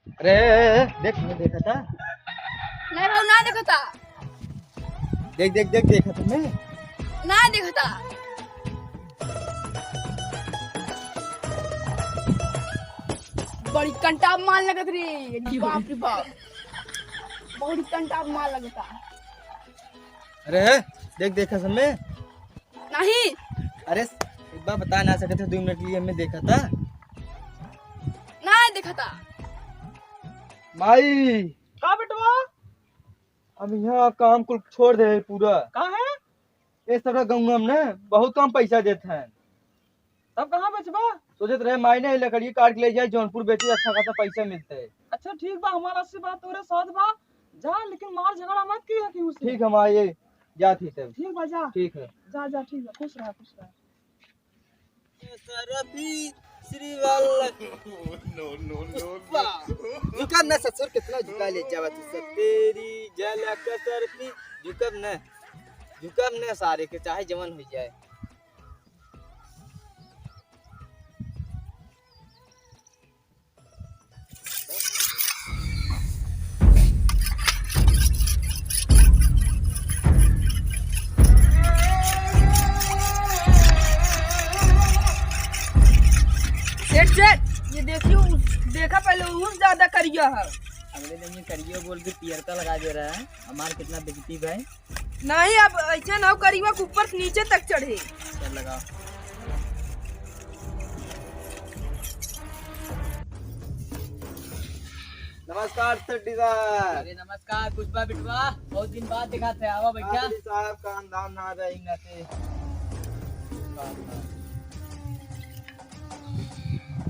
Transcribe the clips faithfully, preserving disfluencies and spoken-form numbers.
अरे, देख, मैं देखा था। नहीं बाबू, ना देखा था। देख, देख, देख, देखा था मैं। ना देखा था। बड़ी कंटाप माल लगत रे, बाप रे बाप। बड़ी कंटाप माल लगता। अरे, देख, देखा समय। नहीं। अरे, एक बार बता ना सकते, दो मिनट के लिए हमने देखा था। ना देखा था। माई। का बेटवा? हम यहाँ काम कुल छोड़ दे पूरा। का है? ये सब गौवा में ना बहुत कम पैसा देते हैं। तब कहाँ बेचबा? सोचत रहे माई ने लकड़ी काट के ले जाए जौनपुर बेची, अच्छा खासा पैसा मिलता है। अच्छा ठीक बा, हमारा से बात तोरे साथ बा। जा, लेकिन मार झगड़ा मत किया कि उससे। ठीक है माई, जा ठीक है। ठीक बा, जा। ठीक है। जा, जा, ठीक बा, खुश रहा, खुश रहा। सरफी श्री वल्लभ। No, no, no, no। झुकब न ससुर, कितना झुका ले जावा तू सब। तेरी झलक सरफी, झुकब न, झुकब न सारे के, चाहे जवन हो जाए। सेठ, सेठ, ये देखियो, उस, देखा पहले, उस ज्यादा करिया है। अगले दिन ये करिया बोल के पियरका लगा दे रहा है। हमार कितना बेइज्जती भाई। नहीं, अब ऐसे ना हो, करिया के ऊपर से नीचे तक चढ़े। चल लगा। नमस्कार सेठ जी साहब। अरे नमस्कार पुष्पा बिटवा, बहुत दिन बाद देखा थे, आवा बैठा। हाँ जी साहब, काम धाम ना रही ना थे।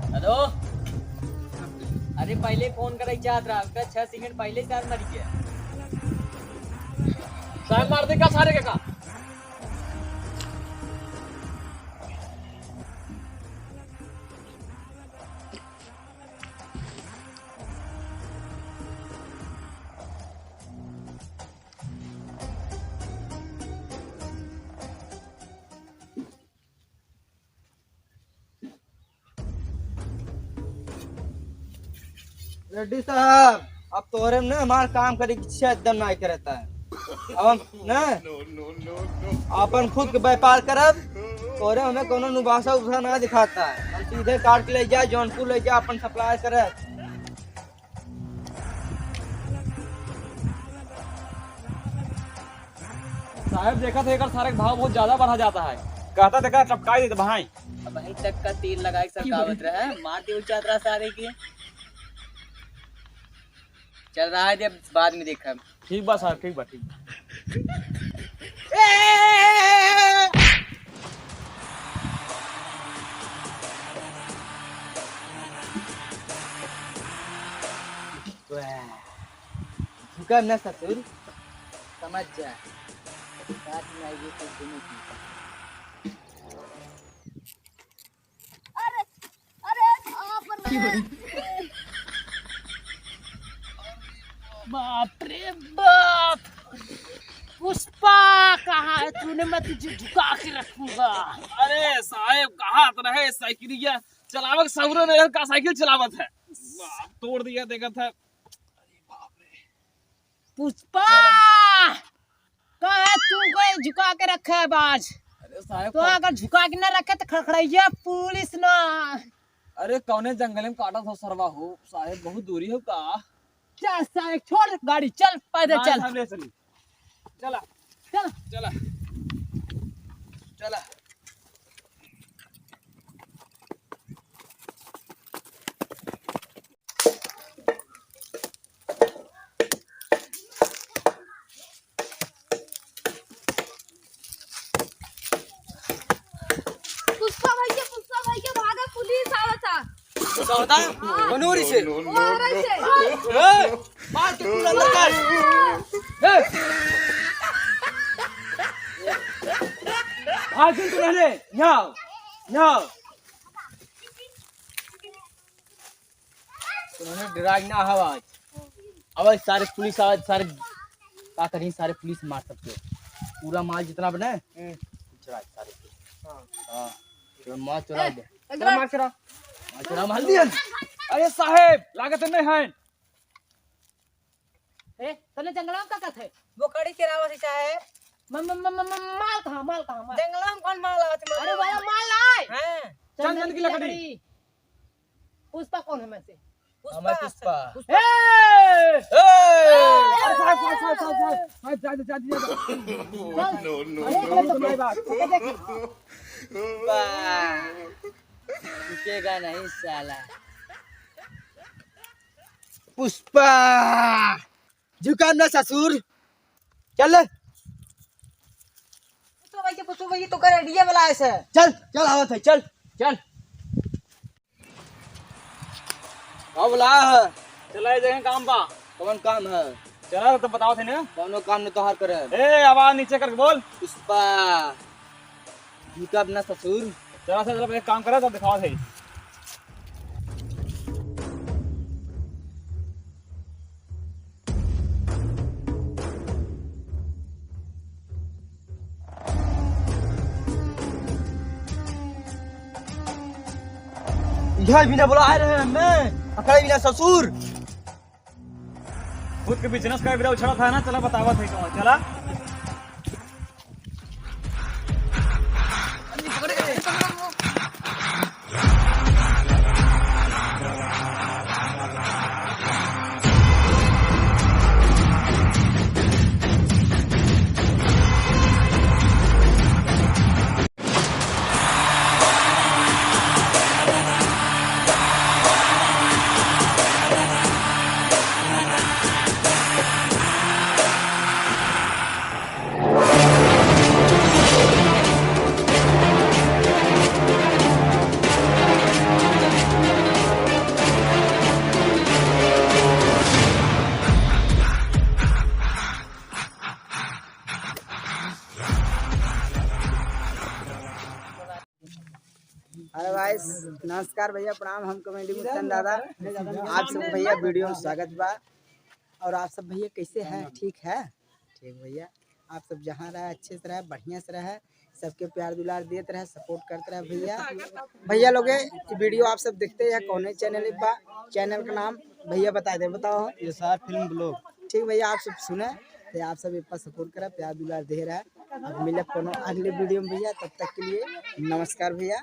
हेलो, अरे पहले फोन करे चाहत रहा, उसका छह सेकंड पहले सार मर गया। साहब मार दे का सारे के का? रेड्डी साहब, अब तोहरे में ना हमार काम करे की इच्छा एकदम नाई करता है। अब हम ना अपन खुद के व्यापार करब, तोहरे हमें कोनो नुबासा उबासा ना दिखाता है। हम सीधे काट के ले जाए, जौनपुर ले जाए, अपन सप्लाई करब। साहेब, देखा था एकर सारे के भाव बहुत ज्यादा बढ़ा जाता है। कहता देखा टपकाई देते भाई। अब वहीं तक का तेल लगाए सरकावत रहे, मार दियो चादरा सारे के। चल रहा है, जब बाद में देखा। ठीक बा साहब, ठीक बा, ठीक बा। वाह। झुका ना ससुर, समझ जा। साथ में आइए तो दोनों की। अरे, अरे, बाप रे। बाप रे बाप। पुष्पा, कहाँ है तूने? मैं तुझे झुका के रखूंगा। अरे साहेब, कहा तो रहे साइकिलिया चलावत, सौरो ने का साइकिल चलावत है। बाप, तोड़ दिया, देखत है। पुष्पा, का है तू कोई झुका के रखे है बाज? अरे साहेब, तो का अगर झुका के ना रखे तो खड़खड़ैया पुलिस ना। अरे कौने जंगल में काटत हो सरवा हो साहेब, बहुत दूरी हो का? चल साहेब, छोड़ गाड़ी, चल पैदल ना चल। साहब, ले चली। चला। चल। चला। चला। पुष्पा भैया, पुष्पा भैया, भागा, पुलिस आवता। सौदा? हाँ। मनोरी से। वो आ रही से। ए, मार के तू अंदर कर। ए। आज दिन तू रहने, यहाँ आओ, यहाँ आओ। उन्होंने डराई ना हवा आज। अब आज सारे पुलिस आवाज, सारे का करी, सारे पुलिस मार सकते हो। पूरा माल जितना बने, हम्म। चुरा सारे। हाँ। हाँ। चुरा, माल चुरा दे। एकरा मार चुरा। माल चुरा, मार दिया। अरे साहेब, लागत नहीं है। ए, तने जंगलवा में का कहत है? बोकड़ी चरावत है चाहे? म-, म-, म-, म-, म-, माल कहाँ, माल कहाँ, माल? जंगलवा में कौन माल आवत है, माल? अरे वाला माल आए। हाँ। चंदन की लकड़ी। पुष्पा कौन है में से? पुष्पा। हमार पुष्पा। पुष्पा। ए! ए! अरे साहब, साहब, साहब, साहब, साहब, साहब, जा, जा, जा, जा, जा। No, no, अरे, no। अरे, तो भाई बात, ओके, देखी। पुष्पा। रुकेगा नहीं साला। पुष्पा। झुकाम ना ससुर। चल ले। पुष्पा भाई के, पुष्पा भाई तो कर डीजे वाला ऐसे। चल, चल, आवत है, चल, चल। का बोला है? चला, ये जगह काम बा। कौन काम है? चला, तो बताओ थे ना। कौनो काम नहीं तोहार करे। ए, आवाज नीचे करके बोल। पुष्पा, झुकाब ना ससुर। चला, चला, चला, एक काम करा, तब दिखाओ थे। इधर भी ना बोला आ रहे हैं मैं, अकड़े भी ना ससुर। खुद के बिजनेस का बिना उछड़ा था ना, चला बतावा थे तो, चला। अरे भाई, नमस्कार भैया, प्रणाम, हम कॉमेडी मुत्तन दादा। आप सब भैया वीडियो में स्वागत बा। और आप सब भैया कैसे हैं? ठीक है? ठीक भैया, आप सब जहाँ रहे अच्छे से रहे, बढ़िया से रहे, सबके प्यार दुलार देत रहे, सपोर्ट करत रहे भैया। भैया लोग, ये वीडियो आप सब देखते हैं कौने चैनल बा, चैनल का नाम भैया बता दे, बताओ। ये सार फिल्म ब्लॉग। ठीक भैया, आप सब सुने, तो आप सब एक बार सपोर्ट करा, प्यार दुलार दे रहा। अब मिले कोनो अगले वीडियो में भैया, तब तक के लिए नमस्कार भैया।